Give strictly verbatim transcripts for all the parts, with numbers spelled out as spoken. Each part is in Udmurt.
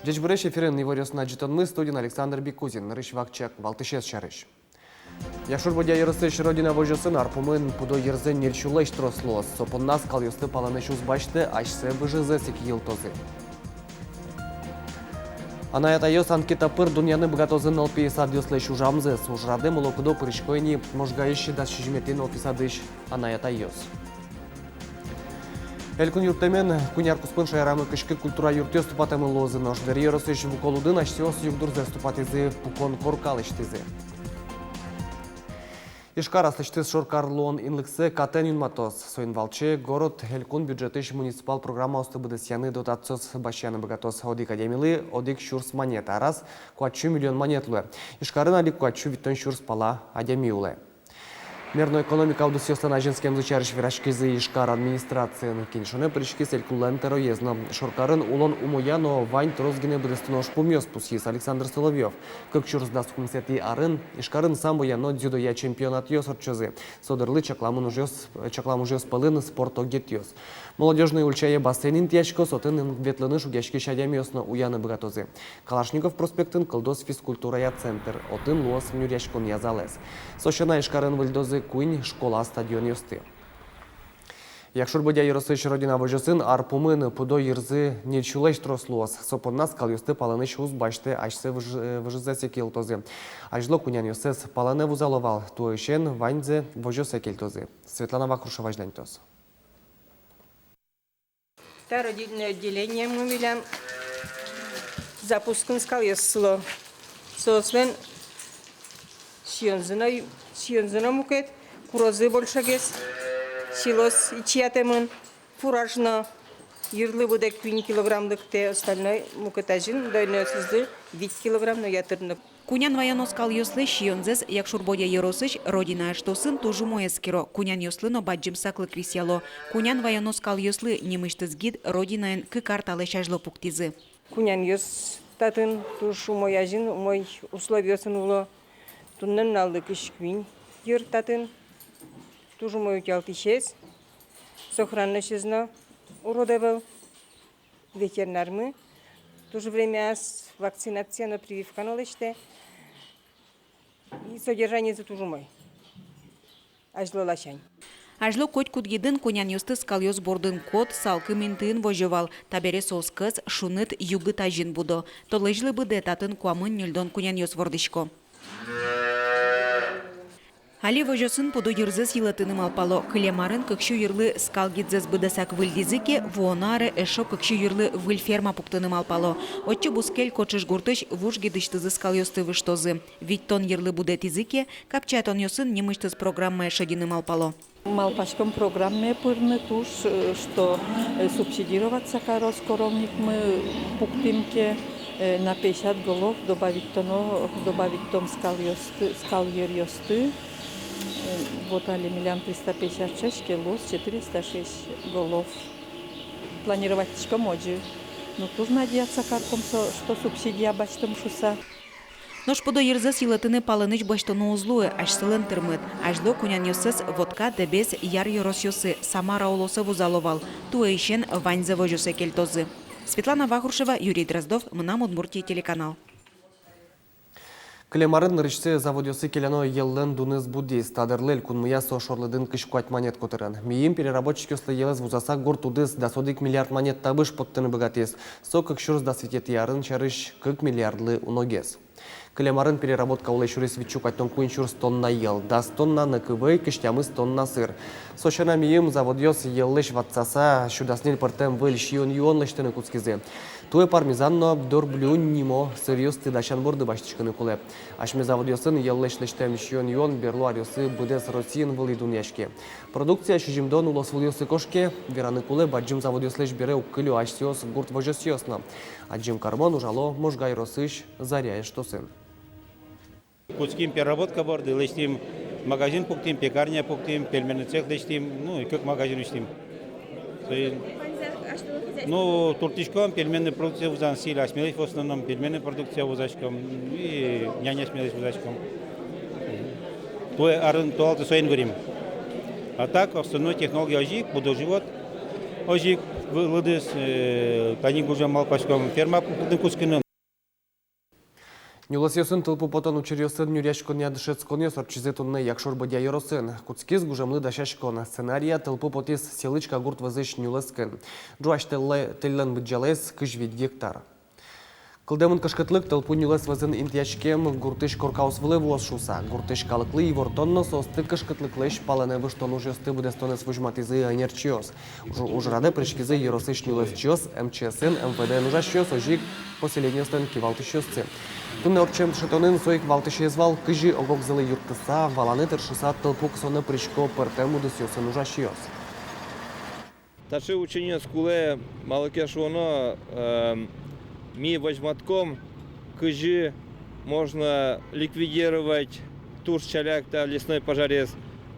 Ӟечбуресь! Эфирын «Иворъёс» но ӝытонмы, студиын Александр Бикузин. Нырысь вакчияк валтӥсез сярысь. Якшур-Бӧдья ёросысь «Родина» возёсын ар пумын пудо йырзы ньыль сюлэсь трос луоз. Со понна скалъёсты палэнысь уз басьтэ, асьсэ выжызэс ик йылтозы. Анай-атайёс анкета пыр дунъяны быгатозы нылпи садъёслэсь ужамзэс. Ужрадэ мыло-кыдо пырисько ини Можгаысь дас сизьыметӥ нылпи садысь анай-атайёс. Элькун юрттэмен куинь ар куспын шаерамы кызь кык культура юртъёс тупатэмын луозы. Нош Дэри ёросысь Вуколудын асьсэос югдурзэс тупатӥзы, пукон корка лэсьтӥзы. Ижкар аслэсьтыз шоркар луон инлыксэ катэн юнматоз. Соин валче город элькун бюджетысь муниципал программаосты быдэсъяны дотациос басьяны быгатоз. Одӥг адямилы одӥг сюрс манет, араз куать сю миллион манет луэ. Ижкарын али куать сю витьтон сюрс пала адями улэ. Мерно экономика удысъёслэн азинскемзы сярысь вераськизы Ижкар администрациын. Кенешонэ пыриськиз элькунлэн тӧроез но. Шоркарын улон умоя но вань трос гинэ быдэстоно ужпумъёс, пусйиз Александр Соловьёв. Кык сюрс дас укмысэтӥ арын Ижкарын самбоя но дзюдоя чемпионатъёс ортчозы. Со дырлы чакламын ужъёс, чаклам ужъёс пӧлын спорт огетъёс. Молодёжной ульчае бассейн интыяськоз, отын ветлыны шугъяськись адямиос но уяны быгатозы. Калашников проспектын кылдоз физкультурая центр, отын луоз нюръяськонъя залэз. Со сяна Ижкарын выльдозы куинь школа стадионъёсты. Якшур-Бӧдья ёросысь «Родина» возёсын ар пумын пудо йырзы ньыль сюлэсь трос луоз. Со понна скалъёсты палэнысь уз басьтэ, асьсэ выж-, выжызэс ик йылтозы. Азьло кунянъёссэс палэнэ вузало вал, туэысен ваньзэ возёсэ кельтозы. Светлана Вахрушева азьланьтоз. Та родильное отделениемы милям запускын скалъёс сыло. Соослэн сиёнзы но, сиёнзы но мукет, курозы большегес, силос ичиятэмын, фураж но йырлы быдэ куинь килограмм лыктэ, остальной мукет азьын дойнойёсызлы вить килограмм но ятыр но. Кунян ваёно скалъёслэсь сиёнзэс Якшур-Бӧдья ёросысь «Родина» эштосын туж умой эскеро, кунянъёслы но бадӟым саклык висъяло. Кунян ваёно скалъёслы нимысьтыз гид «Родинаын» кык ар талэсь азьло пуктӥзы. Кунянъёс татын туж умой азьын, умой условиосын уло. Туннэ нуналлы кызь куинь йыр татын, туж умой утялтӥсез, сохранностез но урод ӧвӧл. Ветеринармы туж времяз вакцинация но, прививка но лэсьтэ. И содержаниезы туж умой. Азьло ласянь. Азьло котькуд гидын кунянъёсты скалъёс бордын кот, салкым интыын возё вал. Табере соос кӧс, шуныт, югыт азьын будо. Толэзьлы быдэ татын куамын ньыльдон кунянъёс вордӥсько. Али возёсын пудо йырзэс йылэтыны малпало. Кылем арын кык сю йырлы скал гидзэс быдэсак выльдӥзы ке, вуоно аре эшшо кык сю йырлы выль ферма пуктыны малпало. Отчы бускель Кочыш гуртысь вуж гидысьтызы скалъёсты выжтозы. Витьтон йырлы будэтӥзы ке, капчиятонъёсын нимысьтыз программае шедьыны малпало. Малпаськом программае пырыны туж, э, что, э, субсидироваться кароз, коровникмы пуктӥм ке, э, на пятьдесят голов добавить тоно, добавить том скалъёсты, скал йыръёсты. Э, вот али милям триста пятьдесят шесть ке луоз, четыреста шесть голов. Планировать тӥськом озьы. Ну, туж надеяться карком со, что субсидия басьтом шуыса. Нош пудо йырзэс йылэтыны палэнысь басьтоно уз луы, асьсэлэн тырмыт. Азьло кунянъёссэс Вотка, Дэбес, Яр ёросъёсы, Самара улосэ вузало вал. Туэысен ваньзэ возёсэ кельтозы. Светлана Вахрушева, Юрий Дроздов, «Мынам Удмуртие» телеканал. Кылем арын нырысьсэ заводъёсы келяно йӧллэн дуныз будӥз. Та дырлы элькунмыя со шорлыдын кызь куать манет котырын. Мийым переработчикъёслы йӧлэз вузаса гурт удыс дас одӥг миллиард манет табыш поттыны быгатӥз. Со кык сюрс дас витетӥ арын сярысь кык миллиардлы уногес. Кылем арын переработка улэ сюриз вить сю куатьтон куинь сюрс тонна йӧл, дас тонна нӧкы вӧй, кызь тямыс тонна сыр. Со сяна, мийым заводъёс йӧллэсь ватсаса сю дас ньыль пӧртэм выль сиён-юон лэсьтыны кутскизы. Туэ пармезан но дорблю нимо сыръёсты дасян борды басьтӥськыны кулэ. Асьме заводъёсын йӧллэсь лэсьтэм сиён-юон берло аръёсы быдэс Россиын вылӥ дунъяське. Продукция сизьымдон улосвылъёсы кошке. Вераны кулэ, бадӟым заводъёслэсь бере уг кыльо асьсэос гурт возёсъёс но. Адӟем кармон ужало Можга ёросысь «Заря» эштосын. Кутским переработка борды, лэсьтӥм магазин пуктӥм, пекарня пуктӥм, пельменный цех лэсьтӥм, ну, и кык магазин усьтӥм. Соин, ну, турттӥськом пельменный продукция вузан, сӥль асьмелэсь, в основном пельменный продукция вузаськом, и нянь асьмелэсь вузаськом. Туэ арын, туалты соин вырим. А так, основной технология озьы ик, пудо-живот. Озьы ик лыдыз, э, тани гужем, малпаськом, ферма пуктыны кутскыны. Нюлэсъёсын тылпу потон учыръёсын нюръяськонъя дышетсконъёс ортчизы туннэ Якшур-Бӧдья ёросын. Кутскиз гужемлы дасяськон. Сценария тылпу потӥз Селычка гурт вӧзысь нюлэскын. Ӝуась тэльлэ-, тэльлэн быдӟалаез кызь вить гектар. Кылдэмын кышкытлык тылпу нюлэс вӧзын интыяськем гуртысь коркаос вылэ вуоз шуыса. Гуртысь калыклы ивортон но соосты кышкытлыклэсь палэнэ выжтон ужъёсты быдэстонэз возьматӥзы ӧнерчиос. Уж-, ужрадэ пыриськизы ёросысь нюлэсчиос, эм че эсын, эм вэ дэ-ын ужасьёс, озьы ик поселениослэн кивалтӥсьёссы. Туннэ ортчем дышетонын со ик валтӥсез вал, кызьы ог-огзылы юрттыса, валаны тыршыса тылпу кысонэ пырисько пӧртэм удысъёсын ужасьёс. Таӵе учениос кулэ, малы ке шуоно, эм, ми возьматком, кызьы можно ликвидировать туж ӵаляк та лесной пожарез,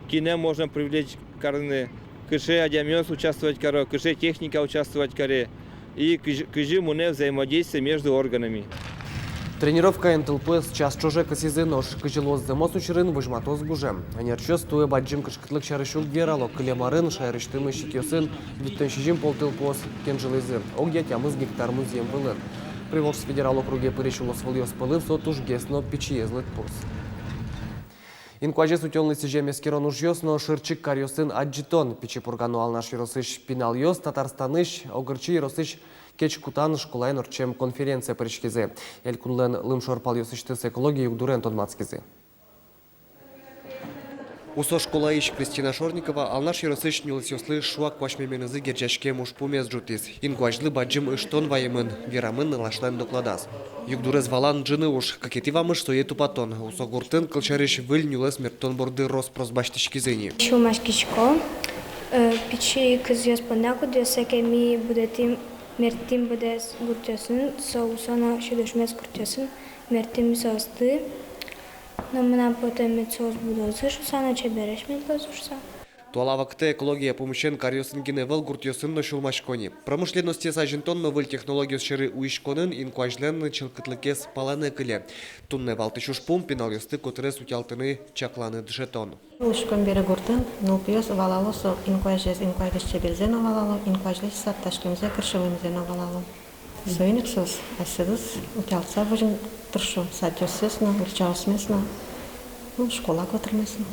кинэ можно привлечь карыны, кыӵе адямиос участвовать каро, кыӵе техника участвовать каре, и кызьы, кызьы мынэ взаимодействие между органами. Тренировкаен тылпуэз час ӵоже кысӥзы, нош кызьы луоз зэмос учырын, возьматоз гужем. Ӧнерчиос туэ бадӟым кышкытлык сярысь уг верало. Кылем арын шаерысьтымы ситъёсын витьтон сизьым пол тылпуос кенжылӥзы. Огъя тямыс гектар музъем вылын. Приволжск федерал округе пырись улосвылъёс пӧлын со тужгес но пичиез лыдпус. Инкуазез утёнлы сӥзем эскерон ужъёс но шырчик каръёсын адӟытон. Пичи Пурга но Алнаш ёросысь пиналъёс Татарстанысь Огырчи ёросысь Кечкутан школаын ортчем конференцие пыриськизы. Элькунлэн лымшор палъёсысьтыз экология югдурен тодматскизы. Усо школаысь Кристина Шорникова Алнаш ёросысь нюлэсъёслы шуак куасьмеменызы герӟаськем ужпумез ӝутӥз. Инкуазьлы бадӟым ыштон ваемын, верамын нылашлэн докладаз. Югдурез валан — ӝыны уж, кыкетӥ вамыш — сое тупатон. Усо гуртын, кылсярысь, выль нюлэс мерттон борды рос-прос басьтӥськизы ини. Сюлмаськисько, э, пичи кызъёс понна, кудъёссэ ке ми будэтӥм, мерттӥм быдэс гуртъёсын, со усо но сюдошмес гуртъёсын, мерттӥм ми соосты. Но мынам потэ, мед соос будозы шуса но, чебересь мед луозы шуса. Туала вакытэ экология пумысен каръёсын гинэ ӧвӧл, гуртъёсын но сюлмасько ни. Промышленностез азинтон но выль технологиос сьӧры уиськонын инкуазьлэн чылкытлыкез палэнэ кыле. Туннэ валтӥсь ужпум — пиналъёсты котырес утялтыны чакланы дышетон. Улӥськом бере гуртын, нылпиос валало со инкуазез, инкуазьлэсь чеберзэ но валало, инкуазьлэсь сад таськемзэ, кырсьылэмзэ но валало. Соин ик соос асьсэдыз утялтыса возьыны тыршо, садъёссэс но, гырӟаосмес но, ну, школа котырмес но.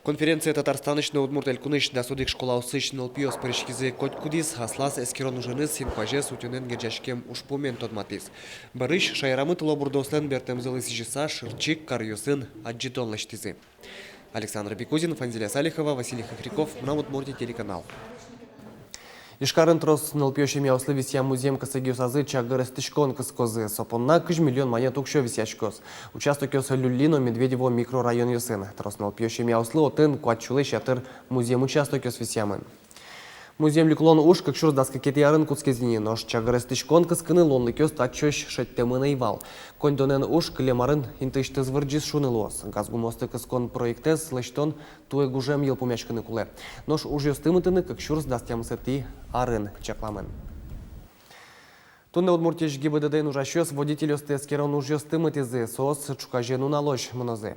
Конференцие Татарстанысь но Удмурт Элькунысь дас одӥг школаосысь нылпиос пыриськизы. Котькудӥз аслаз эскерон уженыз инкуазез утёнэн герӟаськем ужпумен тодматӥз. Бӧрысь шаерамы тылобурдоослэн бертэмзылы сӥзьыса шырчик каръёсын адӟытон лэсьтӥзы. Александр Бекузин, Фанзиля Салихова, Василий Хохряков, «Мынам Удмуртие» телеканал. Ижкарын трос нылпиё семьяослы висъям музъем кесэгъёсазы чагыр эстӥськон кыскозы. Со понна кызь миллион манет уксё висъяськоз. Участокъёс Люли но Медведево микрорайонъёсын. Трос нылпиё семьяослы отын куать сюлэсь ятыр музъем участокъёс висъямын. Музъем люкылон уж кык сюрс дас кыкетӥ арын кутскиз ини, нош чагыр эстӥськон кыскыны луонлыкъёс татчозь шедьтэмын ӧй вал. Коньдонэн уж кылем арын интыысьтыз вырӟиз шуыны луоз. Газ гумыосты кыскон проектэз лэсьтон туэ гужем йылпумъяськыны кулэ. Нош ужъёсты мытыны кык сюрс дас тямысэтӥ арын чакламын. Туннэ Удмуртиысь ГИБДД-ын ужасьёс водительёсты эскерон ужъёсты мытӥзы, соос ӵуказе нуналозь мынозы.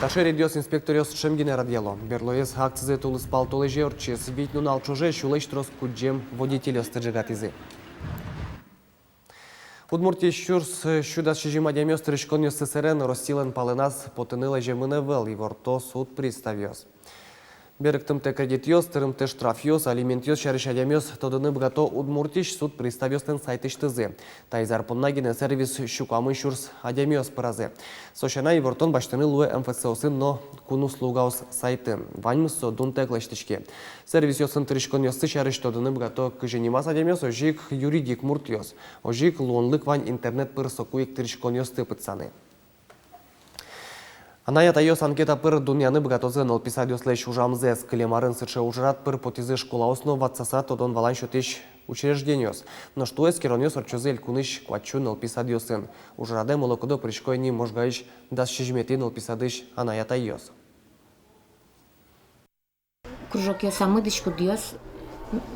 Таӵе рейдъёс инспекторъёс ӵем гинэ радъяло. Берлоез акцизы тулыспал толэзе ортчиз. Вить нунал ӵоже сюлэсь трос кудӟем водительёсты ӝегатӥзы. Удмуртиысь сюрс сю дас сизьым адямиос тыриськонъёссы сэрен Россилэн палэназ потыны лэземын ӧвӧл, иворто суд приставъёс. Берыктымтэ кредитъёс, тырымтэ штрафъёс, алиментъёс сярысь адямиос тодыны быгато Удмуртиысь суд приставъёслэн сайтысьтызы. Таиз ар понна гинэ сервисы сю куамын сюрс адямиос пыразы. Со сяна, ивортон басьтыны луэ МФЦ-осын но кунуслугаос сайтын. Ваньмыз со дунтэк лэсьтӥське. Сервисъёсын тыриськонъёссы сярысь тодыны быгато кызьы нимаз адямиос, озьы ик юридик муртъёс. Озьы ик луонлык вань интернет пыр соку ик тыриськонъёсты пытсаны. Анай-атайёс анкета пыр дунъяны быгатозы нылпи садъёслэсь ужамзэс. Кылем арын сыӵе ужрад пыр потӥзы школаос но ватсаса тодон-валан сётӥсь учреждениос. Нош туэ эскеронъёс ортчозы элькунысь куать сю нылпи садъёсын. Ужрадэ мылокыдо пырисько ини Можгаысь дас сизьыметӥ нылпи садысь анай-атайёс. Кружокъёсамы дӥськутъёс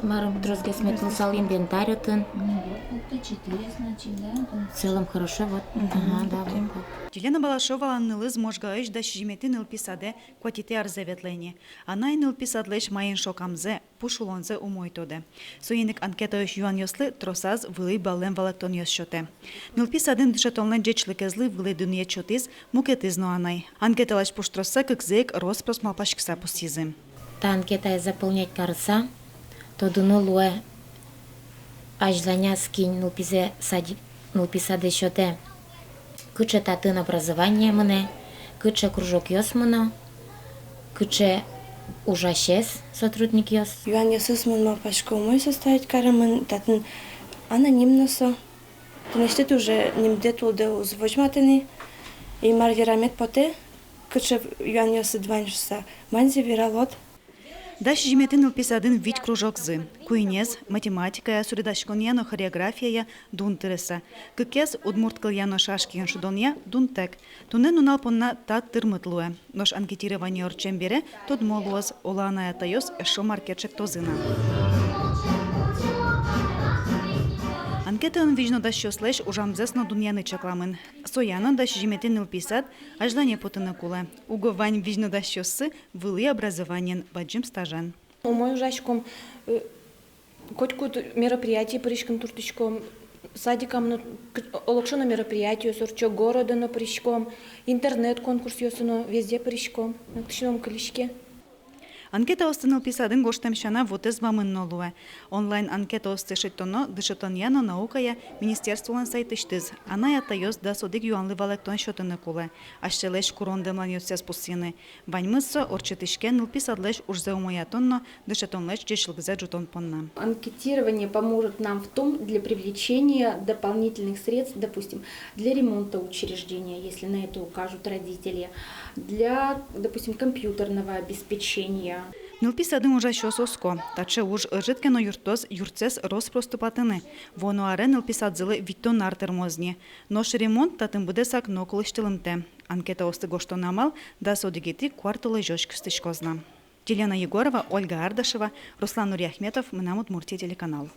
Мар тросгес мед луысал инвентарь отын. Ну вот, пункта четыре, значит, да? В целом хорошо, вот. Мгм. Ага, да, вот так. Елена Балашовалэн нылыз Можгаысь дас сизьыметӥ нылпи саде куатетӥ арзэ ветлэ ини. Анай нылпи садлэсь маин шокамзэ, пуш улонзэ умой тодэ. Соин ик анкетаысь юанъёслы тросаз вылӥ баллэн валэктонъёс сётэ. Нылпи садын дышетонлэн ӟечлыкезлы вылӥ дунъет сётӥз мукетыз но анай. Анкеталэсь пуштросзэ кыкзэ ик рос-прос малпаськыса пусйизы. Та анкетаез заполнять карыса, тодыны луэ азьланяз кин нылпизэ садик, нылпи садэ сётэ, кыӵе татын образование мынэ, кыӵе кружокъёс мыно, кыӵе ужасез, сотрудникъёс. Юанъёсыз, мон малпасько, умой составить каремын, татын анонимно со. Тынэсьтыд уже нимдэд-тулдэд уз возьматы ни, и мар верамед потэ, кыӵе юанъёсыд вань шуыса, ваньзэ вералод. Дас сизьыметӥ нылпи садын вить кружокзы. Куинез — математикая, суредаськонъя но хореографияя дун тыреса. Кыкез — удмурт кылъя но шашкиен шудонъя дунтэк. Туннэ нунал понна та тырмыт луэ. Нош анкетирование ортчем бере тодмо луоз, оло анай-атайёс эшшо мар ке чектозы на. Анкетаын визьнодасьёслэсь ужамзэс но дунъяны чакламын. Соин но дас сизьыметӥ нылпи сад азьлане потыны кулэ. Уго вань визьнодасьёссы вылӥ образованиен, бадӟым стажен. Умой ужаськом, э, котькуд мероприятие пыриськыны туртӥськом, садикам но к-, олокшо но мероприятиос ортчо, городэ но пыриськом, интернет-конкурсъёсы но везде пыриськом, нокытчы но ум кылиське. Анкетаосты нылпи садын гожтэм сяна вотэс бамын но луэ. Онлайн анкетаосты шедьтоно дышетонъя но наукая министерстволэн сайтысьтыз. Анай-атайёс дас одӥг юанлы валэктон сётыны кулэ, асьсэлэсь курон-дэмланъёссэс пусйыны. Ваньмыз со ортчытӥське нылпи садлэсь ужзэ умоятон но дышетонлэсь ӟечлыкзэ ӝутон понна. Анкетирование поможет нам в том, для привлечения дополнительных средств, допустим, для ремонта учреждения, если на это укажут родители, для, допустим, компьютерного обеспечения. Нылпи садын ужасьёс оско: таӵе уж ӧжыт ке но юрттоз юртсэс рос-прос тупатыны. Вуоно аре нылпи садзылы витьтон ар тырмоз ни. Нош ремонт татын быдэсак нокыл усьтылымтэ. Анкетаосты гожтон амал дас одӥгетӥ куартолэзёзь кыстӥськоз на. Елена Егорова, Ольга Ардашева, Руслан Нуриахметов, «Мынам Удмуртие» телеканал.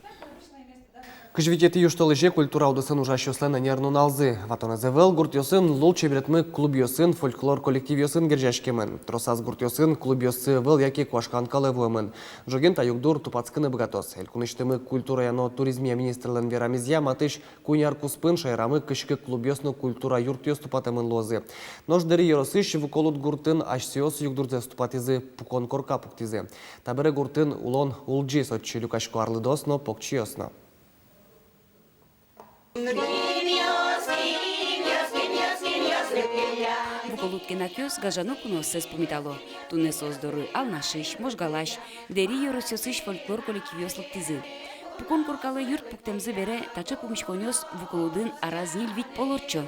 Кызь витетӥ южтолэзе культура удысын ужасьёслэн ӧнер нуналзы. Ватонэз ӧвӧл гуртъёсын лулчеберетмы клубъёсын, фольклор коллективъёсын герӟаськемын. Тросаз гуртъёсын клубъёссы ӧвӧл яке куашкан калэ вуэмын. Ӝоген та югдур тупатскыны быгатоз. Элькунысьтымы культурая но туризмъя министрлэн верамезъя, матысь куинь ар куспын шаерамы кызь кык клубъёс но культура юртъёс тупатэмын луозы. Нош Дэри ёросысь Вуколуд гуртын асьсэос югдурзэс тупатӥзы, пукон корка пуктӥзы. Табере гуртын улон улӟиз, отчы люкасько арлыдоос но, покчиос но. Вуколуд кенакъёс гажано куноосыз пумитало. Туннэ соос доры Алнашысь, Можгалась, Дэри ёросъёсысь фольклор коллективъёс лыктӥзы. Пукон коркалы юрт пуктэмзы бере таӵе пумиськонъёс Вуколудын араз ньыль-вить пол ортчо.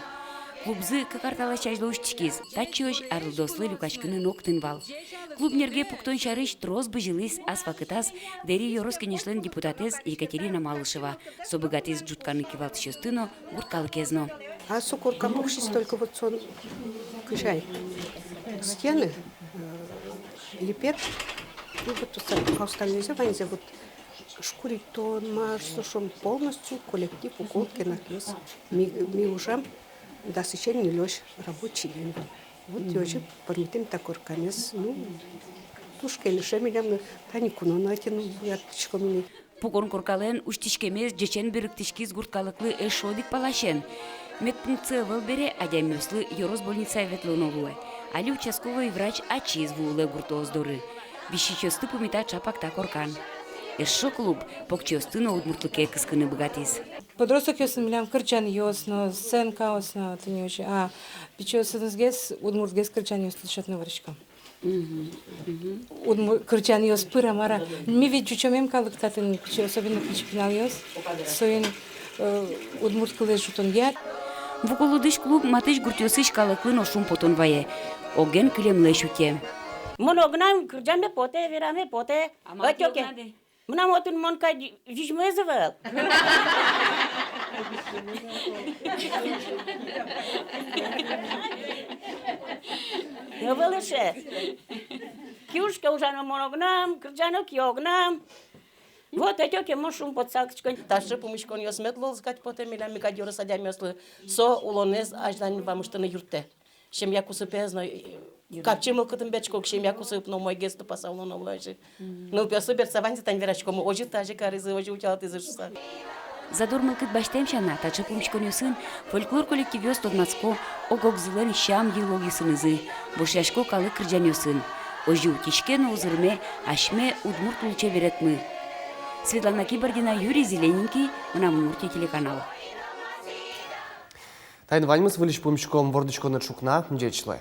Клубзы кык ар талэсь азьло усьтӥськиз, татчыозь арлыдоослы люкаськыны нокытын вал. Клуб нерге пуктон сярысь трос бызьылӥз ас вакытаз Дэри ёрос кенешлэн депутатэз Екатерина Малышева. Со быгатӥз ӝутканы кивалтӥсьёсты но, гурт калыкез но. А со корка пуксиз только вот со, кызьы ай, стены, э, липет, и вот со, а остальное ваньзэ вот шкуритон, мар со, шуом, полностью коллектив Вуколуд кенакъёс. Ми, ми ужам дас сизьым ньыльёзь рабочий день. Вот и озьы пӧрмытӥм та коркамес. Ну, туж кельше милемлы, тани куно но ӧтьыны быгатӥськом ини. Пукон коркалэн усьтӥськемез ӟечен берыктӥськиз гурт калыклы эшшо одӥг паласен. Медпунктсы ӧвӧл бере, адямиослы ёрос больницае ветлоно луэ. Али участковой врач ачиз вуылэ гуртоос доры. Висисьёсты пумита ӵапак та коркан. Эшшо клуб покчиосты но удмуртлыке кыскыны быгатӥз. Подростокъёсын милям кырӟанъёс но, сценкаос но, тӥни озьы, а пичиосынызгес удмуртгес кырӟанъёс дышетыны вырӥськом. Мгм, мгм. Удмур-, кырӟанъёс пыр-а, мар-а. Ми ведь ӟучомем калык татын, пичи, особенно пичи пиналъёс. Соин, э, удмурт кылэз ӝутонъя. Вуколудысь клуб матысь гуртъёсысь калыклы но шумпотон вае. Оген кылемлэсь утем. Мон огнам, кырӟаме потэ, вераме потэ. А малы ӧтёке. Мынам отын мон кадь визьмоез ӧвӧл. Ӧвӧл эше. Киужке ужано мон огнам, кырӟано ке огнам. Вот эти ке мон шумпотыса кыӵе ке. Таӵе пумиськонъёс мед луоз кадь потэ милям, ми кадь ёрос адямиослы. Со улонэз азьлань вамыштыны юрттэ. Семья кусыпез но, э, капчи мылкыдын бер ӵук, семья кусып но, умойгес тупаса улоно вылэ озьы. Нылпиослы бертса ваньзэ тань вераськомы: озьы тазьы каризы, озьы утялтӥзы шуса. Задор мылкыд басьтэм сяна, таӵе пумиськонъёсын фольклор коллективъёс тодматско ог-огзылэн сям-йылолъёсынызы, вошъясько калык кырӟанъёсын. Озьы утиське но узырме асьме удмурт лулчеберетмы. Светлана Кибардина, Юрий Зелененький, «Мынам Удмуртие» телеканал. Таин ваньмыз. Выльысь пумиськом вордӥськонэ ӵукна. Ӟеч луэ.